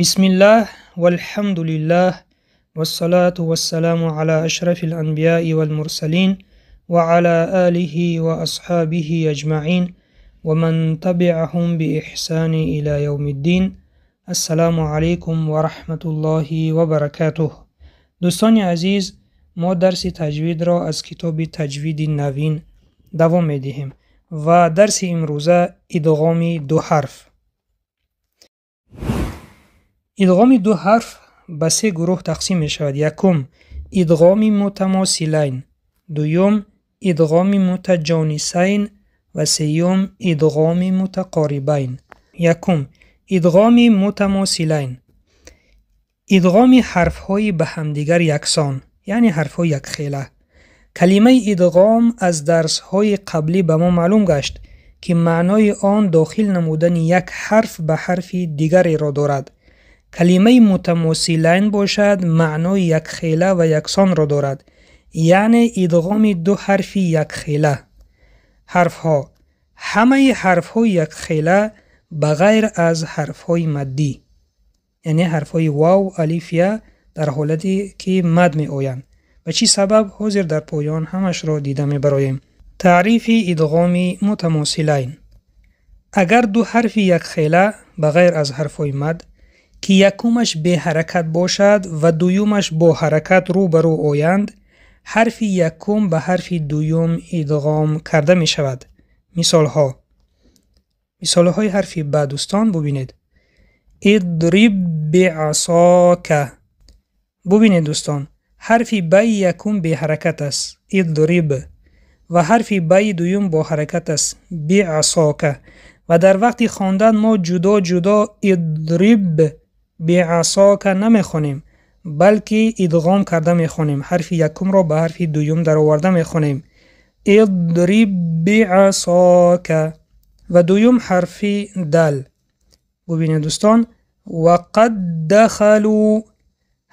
Бисмиллаҳ валҳамдулиллаҳ вассалату вассаламу ала ашрафил анбияи валмурсалин ва ала алиҳи ва асҳобиҳи аҷмаин ва ман табиаҳум биэҳсани ила явмиддин. Ассаламу алайкум ва раҳматуллоҳи ва баракатуҳ. Дӯстони азиз, мо дарси таҷвидро аз китоби Таҷвиди навин давом медиҳем ва дарси имрӯза идғоми ду ҳарф. Идғоми ду ҳарф ба се гурӯҳ тақсим мешавад. Якум, идғоми мутамосилайн, дуюм, идғоми мутаҷонисайн ва сеюм, идғоми мутақорибайн. Якум, идғоми мутамосилайн. Идғоми ҳарфҳои ба ҳамдигар яксон, яъне ҳарфҳои якхела. Калимаи идғом аз дарсҳои қаблӣ ба мо маълум гашт, ки маънои он дохил намудани як ҳарф ба ҳарфи дигареро дорад. Калимаи мутамосилайн бошад, маънои якхела ва яксонро дорад, яъне идғоми ду ҳарфи якхела. Ҳарфҳо. Ҳамаи ҳарфҳои якхела ба ғайр аз ҳарфҳои маддӣ, яъне ҳарфҳои вав, алиф, я дар ҳолате ки мад меоянд. Ба чӣ сабаб? Ҳозир дар поён ҳамашро дида мебароем. Таърифи идғоми мутамосилайн. Агар ду ҳарфи якхела ба ғайр аз ҳарфҳои мад, ки якумаш беҳаракат бошад ва дуюмаш бо ҳаракат рӯ ба рӯ оянд, ҳарфи якум ба ҳарфи дуюм идғом карда мешавад. Мисолҳо. Мисолҳои ҳарфи ба, дӯстон, бубинед. Идриб биасока. Бубинед, дӯстон, ҳарфи баи якум беҳаракат аст, идриб, ва ҳарфи баи дуюм бо ҳаракат аст, биасока. Ва дар вақти хондан мо ҷудо ҷудо идриб биасока намехонем, балки идғом карда мехонем. Ҳарфи якумро ба ҳарфи дуюм дароварда мехонем. Идриб биасока. Ва дуюм ҳарфи дал. Бубинед, дӯстон, ва қад дахалу.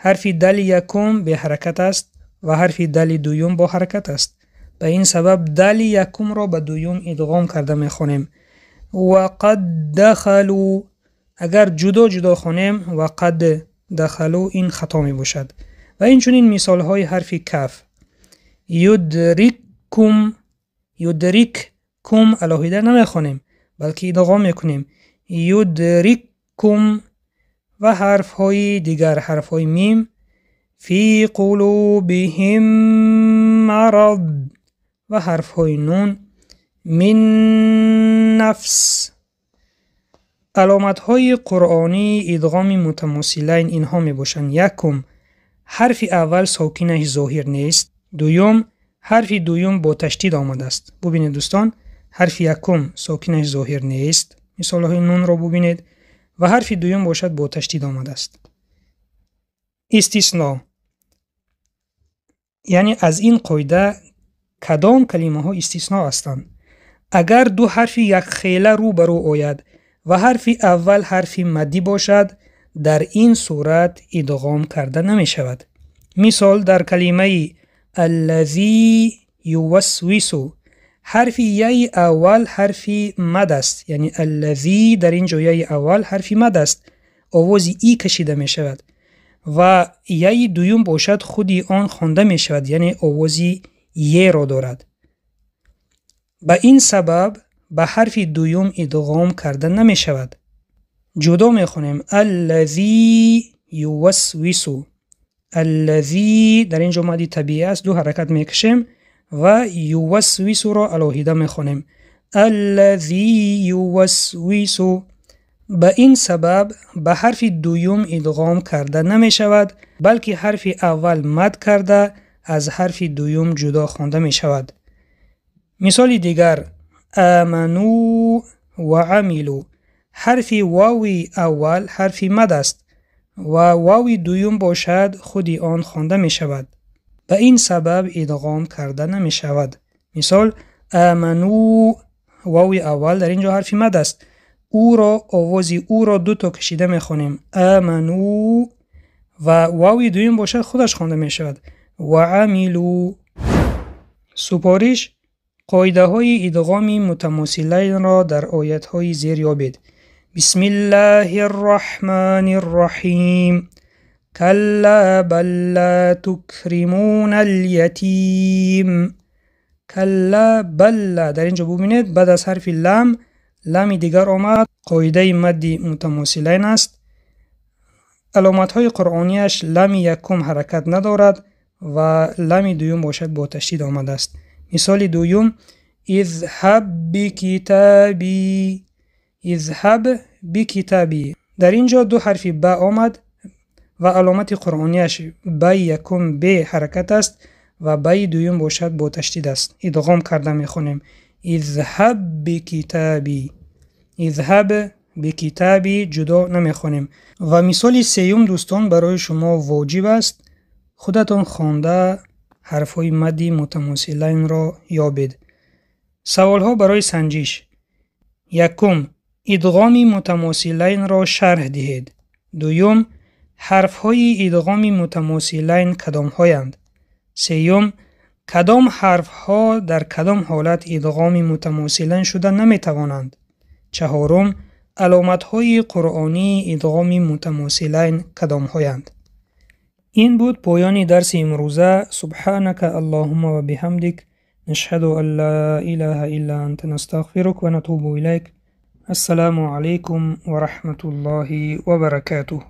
Ҳарфи дали якум беҳаракат аст ва ҳарфи дали дуюм бо ҳаракат аст. Ба ин сабаб дали якумро ба дуюм идғом карда мехонем. Ва қад дахалу. Агар ҷудо ҷудо хонем ва қад дахалу, ин хато мебошад. Ва инчунин мисолҳои ҳарфи каф. Юдриккум, юдриккум алоҳида намехонем, балки идғом мекунем. Юдриккум. Ва ҳарфҳои дигар, ҳарфҳои мим, фи қулубиҳим марад, ва ҳарфҳои нун, мин нафс. Аломатҳои қуръонии идғоми мутамосилайн инҳо мебошанд. Якум, ҳарфи аввал сокинаш зоҳир нест. Дуюм, ҳарфи дуюм бо ташдид омадааст. Бубинед, дӯстон, ҳарфи якум сокинаш зоҳир нест, мисолҳои нунро бубинед, ва ҳарфи дуюм бошад бо ташдид омадааст. Истисно, яъне аз ин қоида кадом калимаҳо истисно ҳастанд? Агар ду ҳарфи якхела рӯ ба рӯ ояд ва ҳарфи аввал ҳарфи маддӣ бошад, дар ин сурат идғом карда намешавад. Мисол, дар калимаи аллазӣ ювасвису ҳарфи яи аввал ҳарфи мад аст, яъне аллазӣ дар ин ҷо яи аввал ҳарфи мад аст, овози и кашида мешавад ва яи дуюм бошад худи он хонда мешавад, яъне овози еро дорад. Ба ин сабаб ба ҳарфи дуюм идғом карда намешавад. Ҷудо мехонем аллазӣ ювасвису. Аллазӣ дар ин ҷо мади табиӣ аст, ду ҳаракат мекашем ва ювасвисуро алоҳида мехонем. Аллазӣ ювасвису. Ба ин сабаб ба ҳарфи дуюм идғом карда намешавад, балки ҳарфи аввал мад карда аз ҳарфи дуюм ҷудо хонда мешавад. Мисоли дигар, аману ва амилу. Ҳарфи вови аввал ҳарфи мад аст ва вови дуюм бошад худи он хонда мешавад. Ба ин сабаб идғом карда намешавад. Мисол, аману, вови аввал дар ин ҷо ҳарфи мад аст. Ӯро, овози ӯро ду то кашида мехонем. Аману, ва вови дуюм бошад худаш хонда мешавад. Ва амилу. Супориш: қоидаҳои идғоми мутамосилайнро дар оятҳои зер ёбед. Бисмиллаҳир раҳмонир раҳим. Калла бал ла тукримунал ятим. Калла балла. Дар инҷо бубинед, баъд аз ҳарфи лам лами дигар омад. Қоидаи мадди мутамосилайн аст. Аломатҳои қуръонияш лами якум ҳаракат надорад ва лами дуюм бошад бо ташдид омадааст. Мисоли дуюм: изҳаб бикитаби. Изҳаб бикитаби. Дар ин ҷо ду ҳарфи ба омад ва аломати қуръонияш баи якум бе ҳаракат аст ва баи дуюм бошад бо ташдид аст. Идғом карда мехонем. Изҳаб бикитаби. Изҳаб бикитаби ҷудо намехонем. Ва мисоли сеюм, дӯстон, барои шумо воҷиб аст. Худатон хонда ҳарфҳои мадди мутамосилайнро ёбед. Саволҳо барои санҷиш. Якум: идғоми мутамосилайнро шарҳ диҳед. Дуюм: ҳарфҳои идғоми мутамосилайн кадомҳоянд? Сеюм: кадом ҳарфҳо дар кадом ҳолат идғоми мутамосилайн шуда наметавонанд? Чаҳорум: аломатҳои қуръонии идғоми мутамосилайн кадомҳоянд? Ин буд поёни дарси имрӯза. Субҳанака аллоҳумма ва биҳамдик, нашҳаду ан ла илаҳа илла анта, настағфирук ва натубу илайк. Ассалому алайкум ва раҳматуллоҳи ва баракатуҳ.